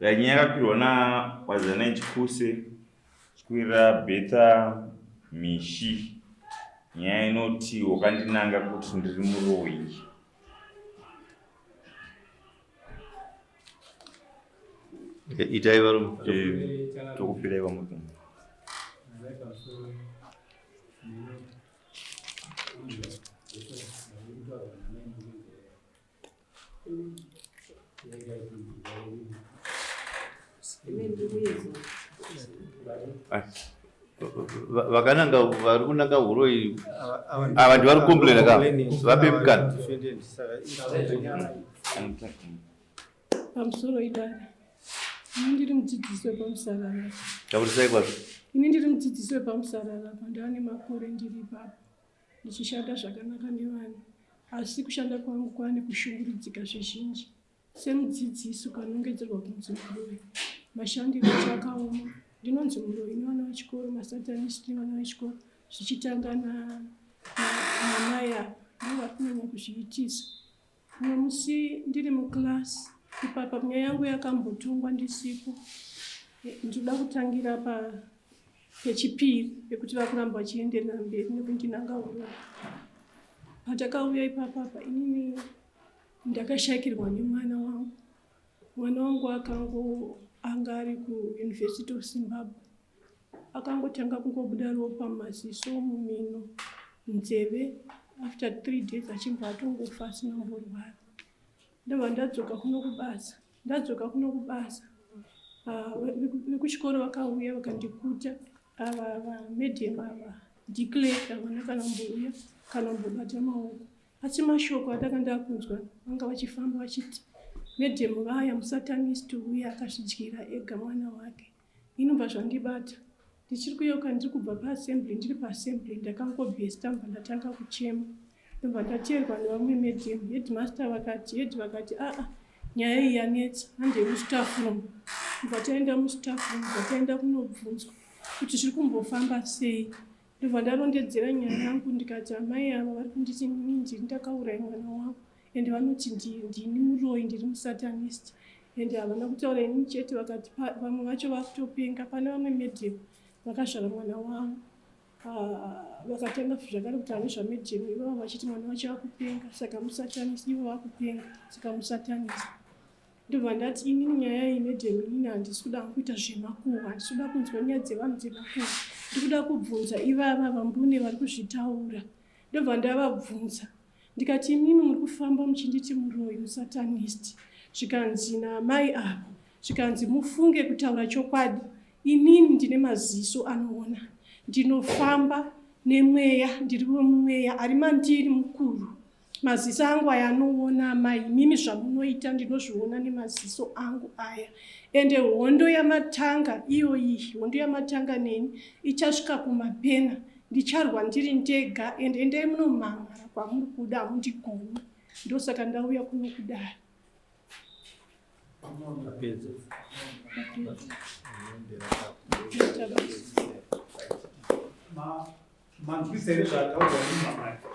Nyaya yakakwirwa naWadzanai Chikuse chikwirira Betha Mishi. Nyaya inoti wakandinanga kuti ndiri muroyi. Itai varume. Tokupirai vamurume. Vakananga vari kunanga huroyi ava ndi vari kukomplaina ka vape mukana. Pamusoro idare. Ini ndiri mudzidzisi wepamusarara. Taurisai kwazvo. Ini ndiri mudzidzisi wepamusarara apa ndava nemakore ndiri ipapo. Ndichishanda zvakanaka nevanhu asi kushanda kwangu kwava nekushungurudzika zvizhinji. Semudzidzisi ukanongedzerwa kunzi muroyi, mashandiro acho akaoma. Ndinonzi muroyi nevana vechikoro, masatanist nevana vechikoro zvichitanga namai ava ndivo vari kunyanya kuzviitisa. Mumwe musi ndiri muclass ipapa nyaya yangu yakambotongwa ndisipo. Ndinoda kutangira pa pechipiri pekuti vakuramba vachienderera mberi nekundinanga huroyi. Patakauya ipapapa inini ndakashakirwa nemwana wangu. Mwana wangu akango anga ari kuUniversity of Zimbabwe. Akangotanga kungobuda ropa mumaziso, mumhino, munzeve after 3 days achibva atongofa asina kumborwara. Ndobva ndadzoka kuno kubasa. Ndadzoka kuno kubasa vekuchikoro vakauya vakandikuta ava vamedium ava declare havana kana kumbouya kana kumbobata maoko. Asi mashoko andanga ndakunzwa vanga vachifamba vachiti madam vaya musatanist uya akazvidyira ega mwana wake. Inobva zvandibata. Ndichiri kuyeuka ndiri kubva paassembly ndiri paassembly ndakangobhesta ndobva ndatanga kuchema. Ndobva ndateerwa nevamwe madam. Headmaster vakati head vakati aa nyaya iyi yanetsa handei mustaff room. Ndobva taenda mustaff room ndobva taenda kunobvunzwa kuti zviri kumbofamba sei. Ndobva ndarondedzera nyaya yangu ndikati amai ava vari kunditi inini ndini ndakauraya mwana wavo ende vanoti ndini muroyi ndiri musatanist ende havana kutaura inini chete vakati vamwe vacho vakutopenga pane vamwe medium vakazvara mwana wavo ah, vakatanga zvakare kutaura nezvamedium ivavo vachiti mwana wacho akupenga saka musatanist ivo vakupenga saka musatanist Ndobva ndati inini nyaya iyi madam inini handisi kuda kuita zvemakuhwa handisi kuda kunzwa nyaya dzevanhu dzemakuhwa ndikuda kubvunza ivava vambune vari kuzvitaura ndobva ndavabvunza ndikati imimi muri kufamba muchinditi muroyi musatanist zvikanzi naamai ava zvikanzi mufunge kutaura chokwadi inini ndine maziso anoona ndinofamba nemweya ndiri wemweya ari mandiri mukuru Maziso angu aya anoona amai imimi zvamunoita ndinozviona nemaziso angu aya ende hondo yamatanga iyoyi hondo yamatanga neni ichasvika kumapena ndicharwa ndiri ndega ende endai munomhan'ara kwamuri kuda hamundigoni ndosaka ndauya kuno kudare. Manzwisa here zvataurwa nemamai kana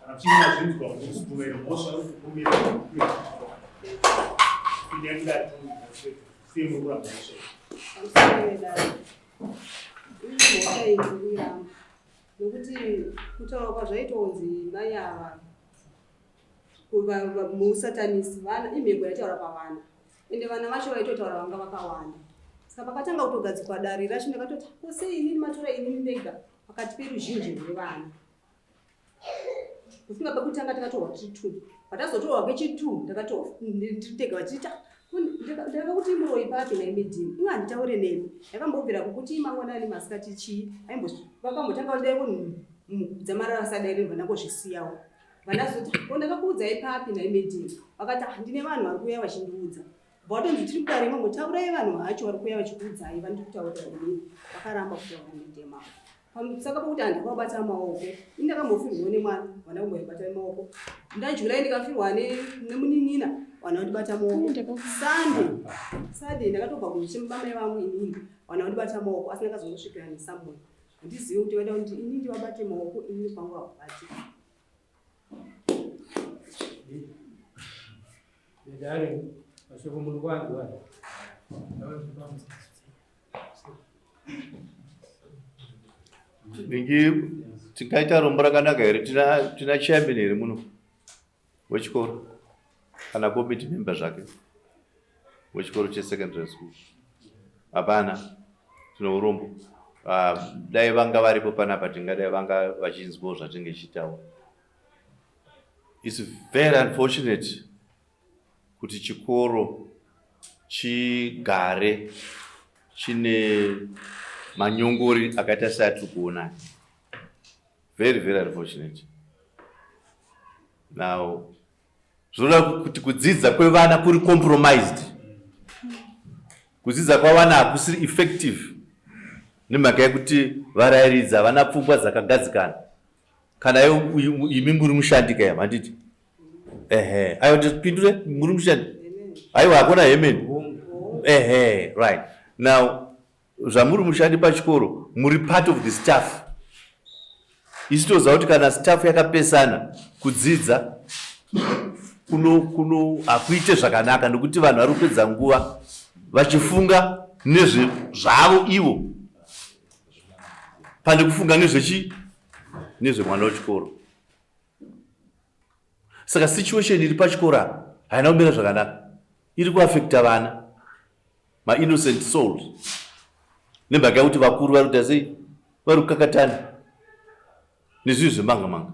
muchinge mazvinzwa mukubvuma here mhosva yokupomera ine mudati sei muri kuramba mhosva mhosva iyi ndiri kuyamba nokuti kutaura kwazvaitonzi mai ava musatanisi vana imhepo yaitaura pavana ende vana vacho vaitotaura vanga vakawanda saka pakatanga kutogadzikwa dare racho ndakatoti ko sei inini matora inini ndega pakati peruzhinji rwevana kufunga pekutanga takatorwa tiri two patazotorwa kechitwo ndakatorwa ndiri tega vachiita ndakakuti muroyi papi naimi dini inga handitaure nemi ndakambobvira kukuti mangwanani masikati chii vakambotanga kudai kunhudzamara vasadai ndobva ndangozvisiyawo Vandazoti ko ndakakuudzai papi nhai Medina? Vakati ah ndine vanhu vari kuuya vachindiudza. Bva vatonzi tiri kudare imomo taurai vanhu vacho vari kuuya vachikuudzai vandiri kutaurira inini. Vakaramba kutaura Medina avo. Pamusaka pokuti handina kuvabata maoko. Ini ndakambofirwawo nemwana vana kumboibata maoko. Muna July ndikafirwa nemunin'ina vana vandibata maoko. Sunday Sunday ndakatobva kuchema mai vangu inini vana vandibata maoko asi ndakazongosvikira nesamuel. Handizivi kuti vaida kuti ini ndivabate maoko inini kwangu havabati. Vedare mashoko muri kwanzwa. Ningi tingaita rombo rakanaka here tina tina chairman here muno wechikoro kana committee member zvake wechikoro chesecondary school hapana tine urombo ah, dai vanga varipo panapa tingadai vanga vachinzwawo zvatinge tichitaura It's very unfortunate kuti chikoro chigare chine manyongori akaita seatiri kuona. Very, very unfortunate. Now, zvinoda kuti kudzidza kwevana kuri compromised. Kudzidza kwavana hakusiri effective nemhaka yekuti varairidzi havana pfungwa dzakagadzikana. Kana imi muri mushandi kaya handiti? Ehe, aiwa ndipindure muri mushandi. Aiwa hakuna hemeni. Ehe, right. Now zvamuri mushandi pachikoro muri part of the staff. Isu toziva kuti kana staff yakapesana kudzidza kuno kuno hakuite zvakanaka nekuti vanhu vari kupedza nguva vachifunga nezve zvavo ivo pane kufunga nezvechi nezvemwana wechikoro saka situation iri pachikoro apa haina kumira zvakanaka iri kuafekta vana mainnocent souls nemhaka yekuti vakuru vari kuita sei vari kukakatana nezvinhu zvemanga manga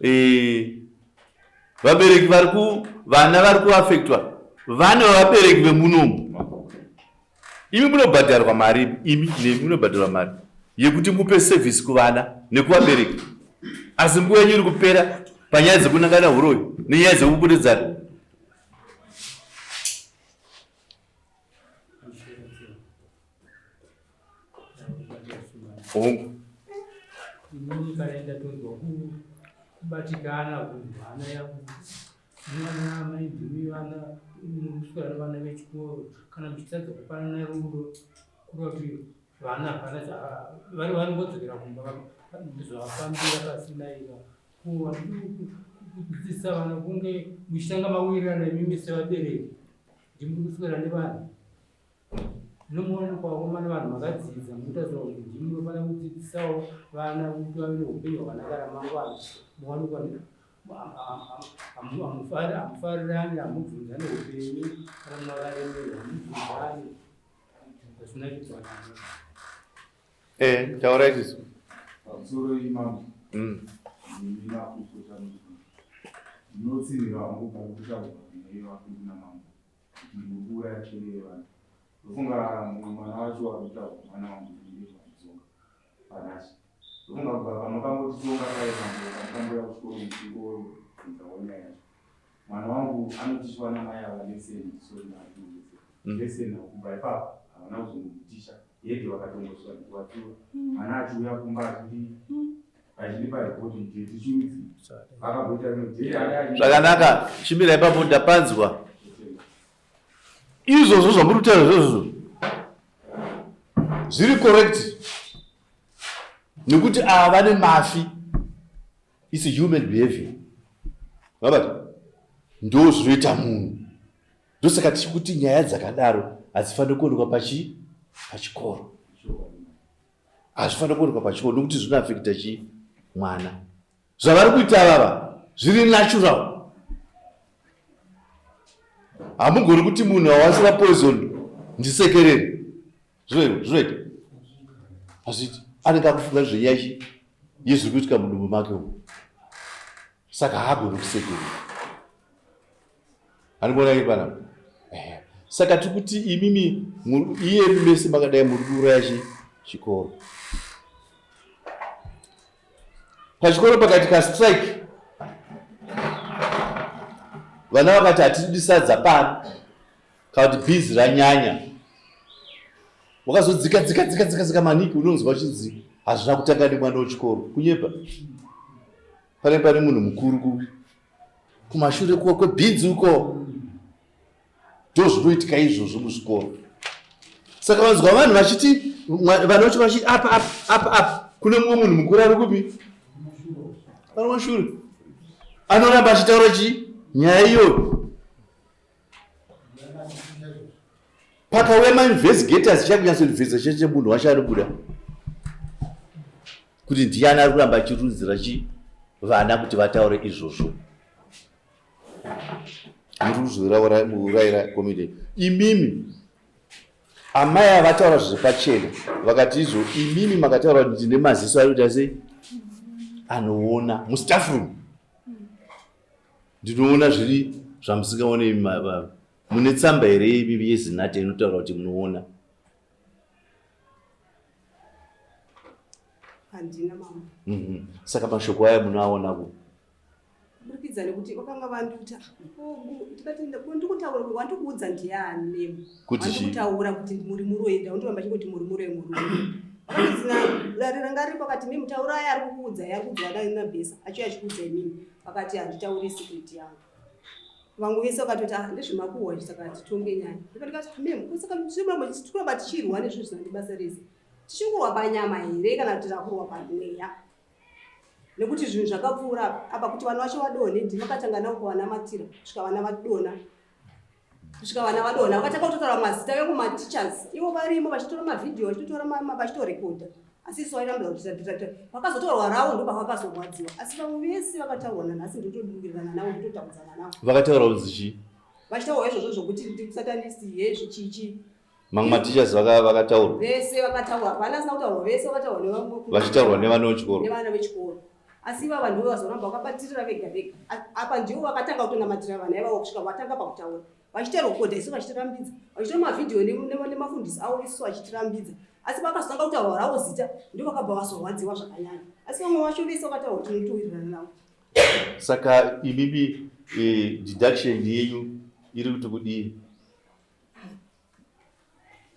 Eh, vabereki vari ku vana vari kuafektwa vana vavabereki vemunomu imi munobhadharwa mari imi nemi munobhadharwa mari yekuti mupe service kuvana nekuvabereki asi nguva yenyu iri kupera panyaya dzekunangana huroyi nenyaya dzekuputedzana Hongu. Inini kana ndatonzwa kubatikana kunzwa hana yangu mwana amai ndimi vana munoswera nevana vechikoro kana muchitadza kupanana rudo kureva kuti vana hapana vari vanongodzokera kumba zvavafambira pasina ika kudzidzisa vana kunge muchitanga mawirirana imimi sevabereki ndimi kuswera nevana Munomuwanikwa vakomana vanhu makadzidza munotarisirwa kuti ndimi munofanira kudzidzisawo vana kuti vave neupenyu hwakanaka ramangwana. Muwanikwa hamufarirani, hamubvunzani upenyu kana makaremerwa hamubvunzani pasina chigwanano. Eh, taurai tisu. Pamusoro imambo. Ndinotsinhira hangu pari kutaurwa nevakuru namambo. Ndinokuuraya chwere yevanhu. Ndofunga mumwe mwana wacho wakutaura mwana wangu ndewandizonga panashe. Ndofunga kubva pamakangotitonga paye mambo pamukangoya kuchikoro muchingobvunzawo nyaya yacho. Mwana wangu anotishwa namai ava leseni sorry makuudzira. Leseni kubva ipapo havana kuzongomutisha yede vakatongoswa ndikuvatura. Mwana achiuya kumba achindi achindipa report kuti tichiudzi akamboita rimwe day aya Zvakanaka, chimira ipapo ndapanzwa. Izvozvo zvamuri kutaura izvozvo zviri correct nekuti ava vane mafi is human behavior vabata ndo zvinoita munhu ndosaka tichikuti nyaya dzakadaro hadzifaniri kuonekwa pachi pachikoro hazvifaniri kuonekwa pachikoro nekuti zvinoafekta chi mwana zvavari kuita vava zviri natural hamugoni kuti munhu awasira poison ndisekerere zvinoita hazviiti anenge akufunga zvenyaya chi yezviri kuitika mudumbu make umu saka haagoni kusekerera Anikuona iri panapa. Ehe. Saka tiri kuti imimi iye mese makadai muri kuuraya chi chikoro. Pachikoro pakaitika strike. Vana vakati hatidi sadza pano. Kana kuti bhizi ranyanya. Wakazodzika dzika dzika dzika dzika maniki unonzwa chinzi hazvina kutanga nemwana wechikoro. Kunyepa. Pane pane munhu mukuru ku kumashure kuwa kwebhinzi uko ndozvinoitika izvozvo muzvikoro saka vanzwa vanhu vachiti vana vacho vachiti apa apa apa apa kune mumwe munhu mukuru ari kupi Pari mashure anoramba achitaura chii nyaya iyoyo. Pakauya mainvestigators chakunyatsoinvesta cheche munhu wacho anobuda kuti ndiyani ari kuramba achirudzira chi vana kuti vataure izvozvo. Muri kuzourayira komiti imimi. Amai ava vataura zviri pachena vakati izvo imimi makataura kuti ndine maziso ari kuita sei anoona mustaff room ndinoona zviri zvamusingaone imi mune tsamba here imi yezinata inotaura kuti munoona? Handina mama. Saka mashoko aya munoaona ku Kuburikidza nekuti vakanga vandiuta ndikati ndikutaura wandikuudza ndiani nemi wandikutaura kuti muri muroyi ndaundoramba chingoti muri muroyi muri muroyi vakati dare ranga riripo akati mimi taurai ari kukuudzai ari kuudzwa nabhesa achiuya achikuudzai mimi vakati handitauri secret yangu vangu vese vakatoti ah ndezvemakuhwa izvi saka titonge nyaya ndikati ah, mem saka tikuramba tichirwa nezvinhu zvisina basa rese tichingorwa panyama here kana kuti takurwa pamweya nekuti zvinhu zvakapfuura apa kuti vana vacho vadonhe ndimi makatanga navo kuvanamatira kusvika vana vadonha kusvika vana vadonha vakatanga kutotaura mazita vekumateachers ivo varimo vachitora mavhidhiyo vachitotora vachitorekodha asi isu vairambira kuti vakazotorwa ravo ndo pavakazorwadziwa asi vamwe vese vakataurwa nanhasi ndotodukirirana navo ndototaudzana navo vakataura kunzi chii vachitaurwa izvozvo zvokuti ndisatanist hezvi chichi Mamwe mateachers vakataurwa. Vese vakataurwa, hapana asina kutaurwa, vese vakataurwa nevamwe. Vachitaurwa nevana vechikoro. Nevana vechikoro. Asi ivava ndivo vazoramba vakabatirira vega vega. Apa ndivo vakatanga kutonamatira vana ivavo kusvika vatanga pakutaura. Vachiterokodha isu vachitirambidza. Vachitora mavhidhiyo nemafundisi avo isu vachitirambidza. Asi vakazotanga kutaurwa ravo zita ndivo vakabva vazorwadziwa zvakanyanya. Asi vamwe vacho vese vakataurwa tinotowirirana navo. Saka imimi eh, deduction yenyu iri kuti kudii?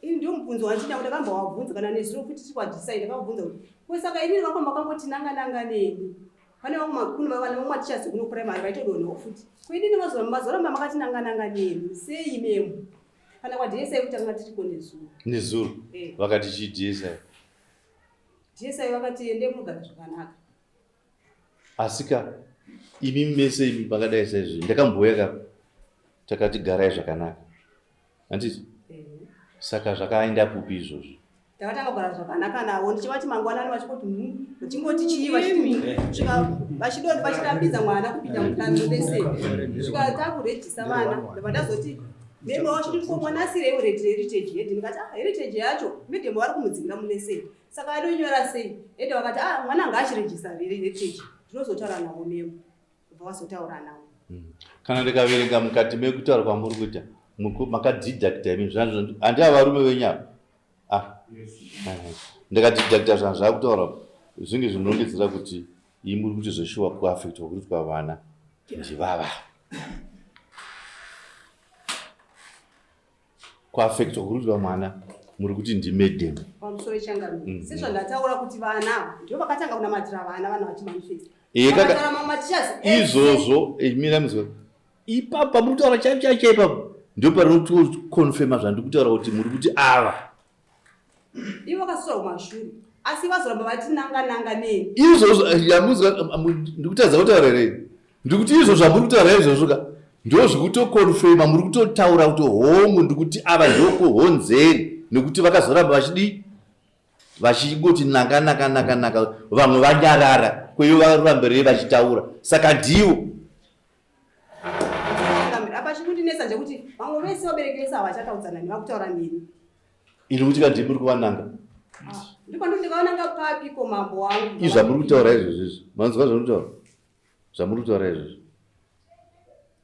Ini ndiwo mubvunzo wandina kuti ndakambowabvunza kana nezuro futi tiri kwadhisai ndakabvunza kuti ko saka inini vako makangoti nanga nanga neni pane vamwe makunu vavana vamwe matichasi kuno primary vaitodonhawo futi ko inini mazoramba makati nanga nanga neni sei memo kana kwaDSI kuti tanga tiriko nezuro nezuro eh. vakati chii DSI DSI vakati ende munogara zvakanaka Asika imi mese imi makadai saizvi ndakambouya ka takati garai zvakanaka handiti saka zvakaenda kupi izvozvo takatanga kugara zvakanaka navo ndichivati mangwanani vachingoti hmm, vachingoti chii vachiti vachidoni vachirambidza mwana kupinda mulese svika takurejisa vana ndobva ndazoti meme wacho ko mwana asiri heritage head ndikati ah heritage yacho medhemu vari kumudzingira mulese Saka anonyora sei? Ende vakati ah mwana ngaachirejista heritage. Ndinozotaura navo memo. Kubva vazotaura navo. Kana ndikaverenga mukati mekutaura kwamuri kuita makadidacta imi zvanzi handi ava varume venyu ava ah ndikadidacta zvanhu zvakutaura zvinge zvinongedzera kuti imi muri kuti zveshuwa kuafectwa kuri kuitwa vana ndivava kuafectwa kuri kuitwa mwana muri kuti ndimedem pamusoro changamire mm -hmm. sezvandataura kuti vana ndivo vakatanga kunamatira vana vana vachimanifesta izvozvo mira muzwa ipapo pamuri kutaura chaipo chaipo chaipo ipapo ndipo parinotokonfema zvandiri kutaura kuti muri kuti ava ivo vakasura kumashure asi vazoramba vati nanga nanga nei izvozvo yamuzwa ndikutadza kutaura here ndikuti izvo zvamuri kutaura izvozvo ka ndozvikutokonfema muri kutotaura kuti hongu ndikuti ava ndokuhonzeri nekuti vakazoramba vachidii vachingoti naka naka naka naka vamwe vanyarara kweyo varambirei vachitaura saka ndiwo apa chikundinetsa ndekuti vamwe vese vabereki vese havachataudzana nevakutaura neni iri kuti kandii muri kuvananga ah, ndikwanondikavananga papi ko mambo wangu izvi zvamuri kutaura izvozvo izvi manzwa zvamuri kutaura zvamuri kutaura izvozvo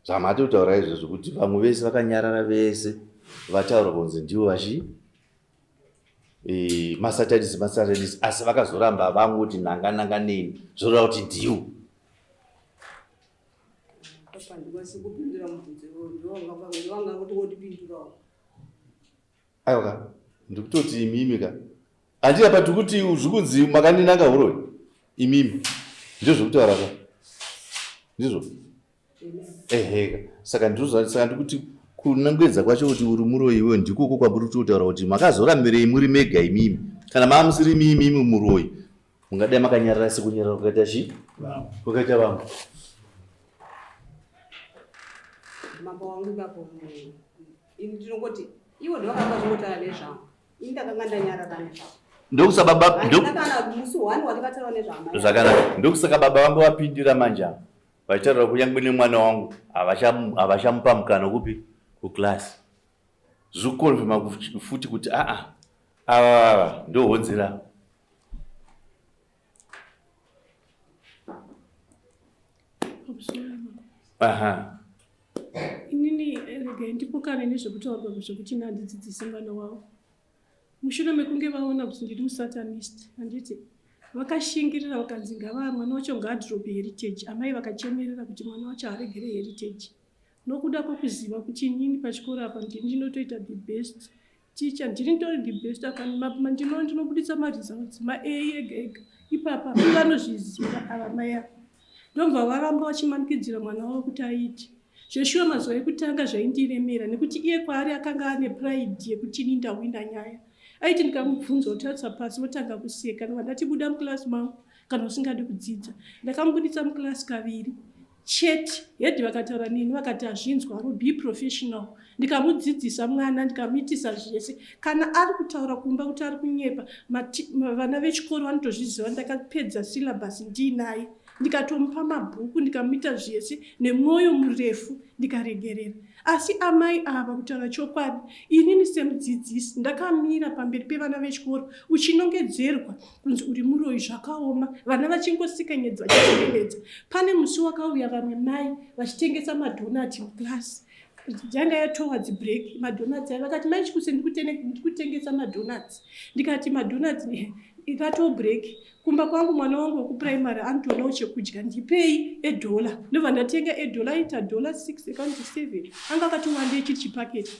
zvamati kutaura izvozvo kuti vamwe vese vakanyarara vese vataura kunzi ndivo vachi e, masatanisi masatanisi asi vakazoramba vangoti nanga nanga neni zvoreva kuti ndiwo aiwa ka ndikutoti imimi ka handii apa tikuti zvikunzi makandinanga huroyi imimi ndizvo zvekutaura ka ndizvo eheka saka ndizvo saka ndikuti kunongedza kwacho kuti uri muroyi iwe ndikoko kwamuri kutotaura kuti makazoramirei muri mega imimi kana maa musiri imimi muroyi Mungadai makanyarara sekunyarara kwakaita chii? Kwakaita vamwe. Mambo wangu ipapo ini ndinongoti ivo ndovakanga vachingotaura nezvangu. Ini ndakanga ndanyarara nezvangu. Ndokusa baba kana musi one watikataura nezvamai. Zvakanaka. Ndokusaka baba vangu vapindira manje apa. Vachitaura kunyange nemwana wangu havachamupa mukana kupi kuclass. Zvikukonfirma futi kuti aa ava ava ndohonzera. Aha. Inini regai ndipokane nezvekutaurwa zvekuti ini handidzidzisi mwana wavo. Mushure mekunge vaona kuti ndiri musatanist, handiti? Vakashingirira vakanzi ngava mwana wacho ngaadrope heritage. Amai vakachemerera kuti mwana wacho haaregere heritage. Nokuda kwekuziva kuti inini pachikoro apa ndini ndinotoita the best Teacher, ndini nditori the best apa ndino ndinobuditsa maresults ma A ega ega ipapa vanozviziva ava mai ava ndobva varamba vachimanikidzira mwana wavo kuti aite zveshuwa mazuva ekutanga zvaindiremera nekuti iye kwaari akanga ane pride yekuti ini ndahwina nyaya aiti ndikamubvunza otarisa pasi votanga kuseka ndobva ndati buda muclass mangu kana usingadi kudzidza ndakamubuditsa muclass kaviri Chete head vakataura neni vakati hazvinzwaro be professional ndikamudzidzisa mwana ndikamuitisa zvese kana ari kutaura kumba kuti ari kunyepa vana vechikoro vanotozviziva ndakapedza syllabus ndiinaye ndikatomupa mabhuku ndikamuita zvese nemwoyo murefu ndikaregerera asi amai ava kutaura chokwadi inini semudzidzisi ndakamira pamberi pevana vechikoro uchinongedzerwa kunzi uri muroyi zvakaoma vana vachingosika nyedzi vachitengeredza pane musi wakauya vamwe mai vachitengesa madhonati muclass yanga yatowards break madhonats ayo vakati mai chikuse ndikutengesa madhonats ndikati madhonats rato break kumba kwangu mwana wangu wekuprimary anotoonawo chekudya ndipei edhola ndobva ndatenga edhola aita dhola 6 ekanti 7 anga akati wandei chiri chipaketi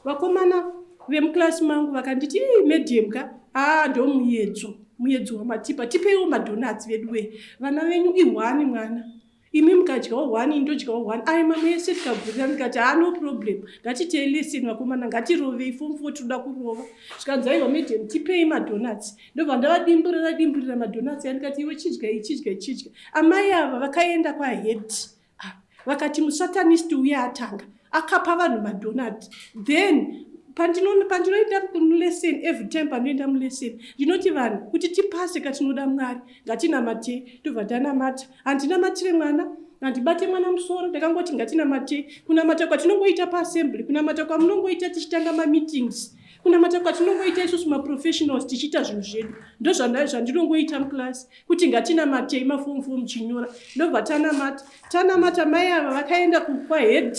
Vakomana vemuclass mangu vakanditi ii medium ka aa ndomuyedzo muyedzo wamatipa tipeiwo madonuts veduwee vana venyu ihwani mwana imi mukadyawo hwani indodyawo hwani ayo mamwe ese tikagurira ndikati haa no problem ngatitei lesson vakomana ngatirovei form four tinoda kurova zvikanzi aiwa medium tipei madonuts ndobva ndavadimburira dimburira madonuts aya ndikati iwe chidya ichidya ichidya amai ava vakaenda kwahead Ah, vakati musatanist uye atanga akapa vanhu madonat then pandinoenda mulesson every time pandinoenda mulesson ndinoti vanhu kuti tipase katinoda mwari ngatinamatei tobva tanamata handinamatire mwana handibate mwana musoro ndakangoti ngatinamatei kunamata kwatinongoita paassembly kunamata kwamunongoita tichitanga mameetings kunamata kwatinongoita isusu maprofessionals tichiita zvinhu zvedu ndozvandinongoita muclass kuti ngatinamatei maform four muchinyora ndobva tanamata tanamata mai ava vakaenda kwahead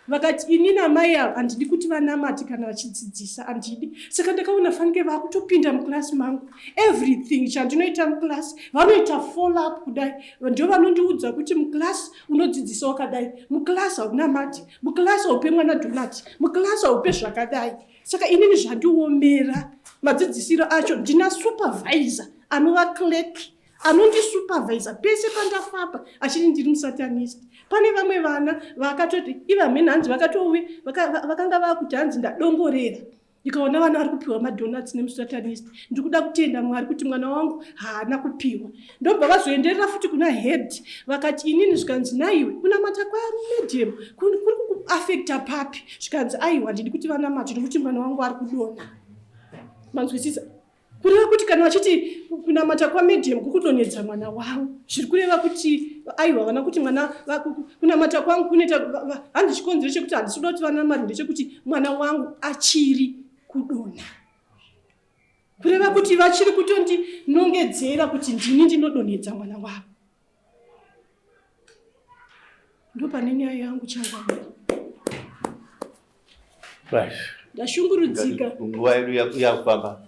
vakati ini namai ava handidi kuti vanamate kana vachidzidzisa handidi saka ndakaona fanike vakutopinda muclass mangu everything chandinoita muclass vanoita follow up kudai ndo vanondiudza kuti muclass unodzidzisa wakadai muclass haunamati muclass haupe mwana donati muclass haupe zvakadai Saka inini zvandiomera madzidzisiro acho ndina supervisor anova clerk anondisupervisa pese pandafamba achiti ndiri musatanist pane vamwe vana vakatoti ivamheni hanzi vakatouya vakanga vakuti hanzi ndadongorera ndikaona vana vari kupiwa madonuts nemusatanist ndiri kuda kutenda mwari kuti mwana wangu haana kupiwa ndobva vazoenderera futi kuna head vakati inini zvikanzi naiwe kunamata kwamedium kuri kukuafekta papi zvikanzi aiwa ndidi kuti vanamate nokuti mwana wangu ari kudonha manzwisisa kureva kuti kana vachiti kunamata kwamedium kukudonhedza mwana wavo zviri kureva kuti aiwa vana kuti mwana kunamata kwangu kunoita handi chikonzero chekuti handisi kuda kuti vanamate ndechekuti mwana wangu achiri kudonha kureva kuti vachiri kutondinongedzera kuti ndini ndinodonhedza mwana wavo ndopane nyaya yangu changamire ndashungurudzika nguva yedu yakufamba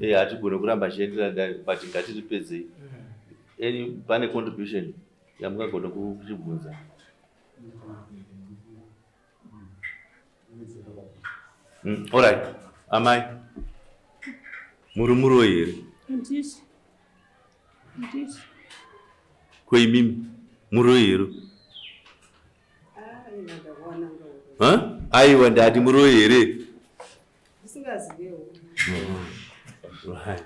eh, hatigone kuramba chienderana but ngatiripedzei any pane contribution yamungagona kuchibvunza Alright. Amai. Muri muroyi here? Handisi. Handisi. Ko imimi muroyi here? Huh? Aiwa ndati muroyi here? Ndisingazivewo. Right.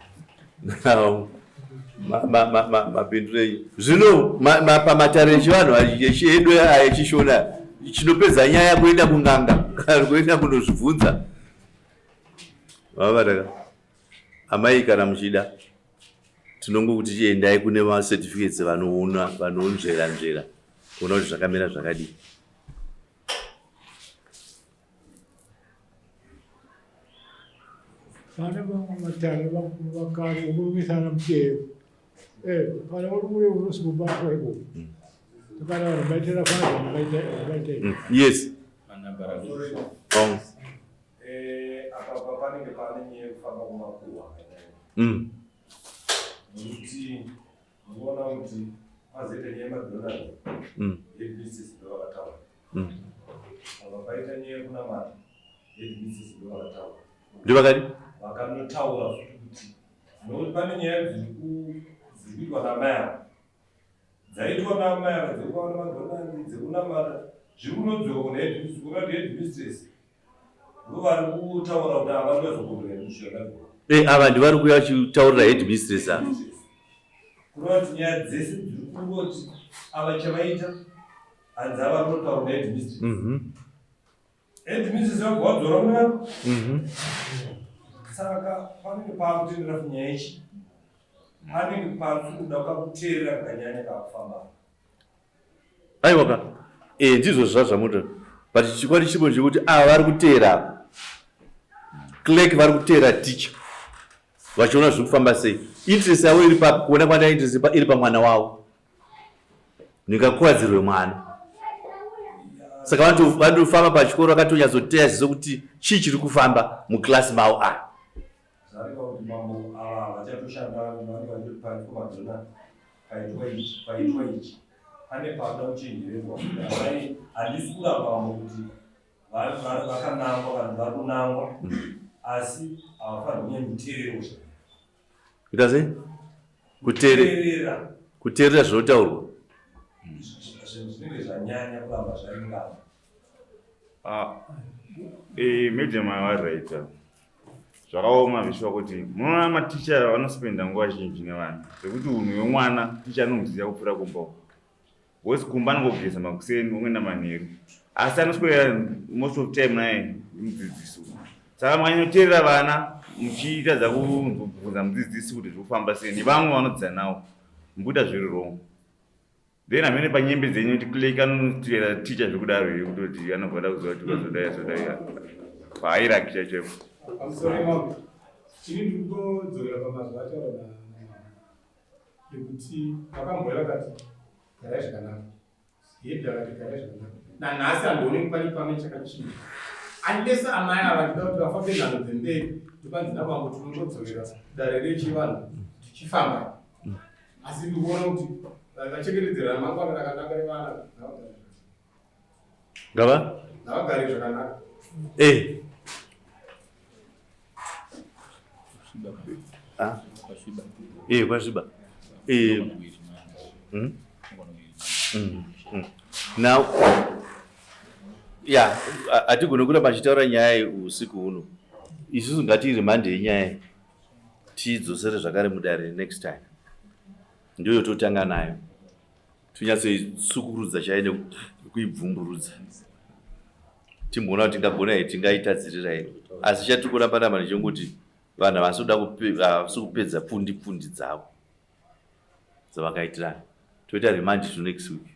Now. Mapinduro enyu zvino pamatare echivanhu edu aya echishona chinopedza nyaya kuenda kun'anga kana kuenda kunozvibvunza vavataka amai kana muchida tinongokuti chiendai kune macertificates vanoona vanonzvera nzvera kuona kuti zvakamira zvakadii Pane vamwe matare vakare vokurumisa mutero. Eh, kana uri mure unosikubatwa ikoko. Mm. Kana vanhu vaitira fana vaita vaita. Mm. Yes. Oh. Eh, apa panenge pane nyaya yekufamba kumakuhwa. Mm. Nokuti Unoona kuti pazoita nyaya yeMcDonald mm. headmistress ndo vakataura mm. apa paita nyaya yekunamata headmistress ndo vakataura ndo vakadi vakanotaura futi kuti nokuti pane nyaya dziri kuitwa namai ava dzaitwa namai ava dzekuwana McDonald dzekunamata zviri kunodzoka kuna headmistress kuona kuti headmistress Eh, ava ndivari kuuya vachitaurira headmistress ava kureva kuti nyaya dzese dziri kungoti ava chavaita hanzi ava kunotaura neheadmistress mhm. headmistress vabva vadzora mwana mhm. saka panenge paakutendera kunyaya ichi panenge pakuda kakuteerera kakanyanya kakufamba Aiwa ka. Eh ndizvo zvazvamuta. But chikwadi chipo chekuti ava vari kuteera ava. Clerk vari kuteera teacher. Vachiona zviri kufamba sei. Interest yavo iri papi kuona kwanda interest iri pamwana wavo. Ndingakuwadzirwe mwana. Saka vanotofamba pachikoro vakatonyatsoteya ziso kuti chii chiri kufamba muclass mavo aya. Zvareva kuti mambo ava havachatoshanda vanenge vachitoti paitwa madhona paitwa ichi paitwa ichi pane panoda kuchenjererwa kuti amai handisi kuramba mambo kuti vakanangwa vanhu vari kunangwa asi havafaniri kunyanya kuteererwa kuita sei kuteerera kuteerera zvinotaurwa zvinhu zvinenge zvanyanya kuramba zvaringana Ah, eh, medium avaraita zvakaoma zvishuwa kuti munoona maticha vanospenda nguva zhinji nevana zvekuti unhu wemwana ticha anomuziva kupfuura kumba uko because kumba anongogeza makuseni ongoenda manheru asi anoswera most of time naye mudzidzisi saka mukanyanyoteerera vana muchitadza kubvunza mudzidzisi kuti zviri kufamba sei nevamwe vanodzidza nawo mukuita zviri wrong Then hamene panyembe dzenyu kuti clerk anotevera teacher zvekudaro here kutoti anobva ada kuziva kuti ukazodai azodai pahierarchy chaicho chaipo. Pamusoro imambo, ini ndiri kutodzokera pamazwi ataura namambo ekuti vakambouya vakati garai zvakanaka, head akati garai zvakanaka. Nanhasi handioni pane pamwe chakachinja unless amai ava vachida kuti vafambe nhanho dzemberi ndopanzi namambo tinongodzokera dare rechivanhu tichifamba asi ndikuona kuti vachengetedze ramangwana rakanaka revana ngava ngavagare zvakanaka eh ah eh kwasviba eh mm? Mm. Mm. Now ya hatigone kuramba tichitaura nyaya usiku huno isusu ngatirimandei nyaya tiidzosere zvakare mudare next time ndiyo totanga nayo tonyatsoitsukurudza chai nekuibvumburudza timboona kuti tingagona here tingaitadzirira here asi chatiri kuramba ramba ndechekuti vanhu havasi kupedza pfundi pfundi dzavo dzavakaitirana toita remand to next week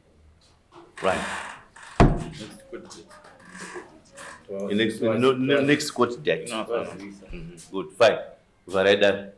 right next, no, next court date mm -hmm. Good fine vharai dare.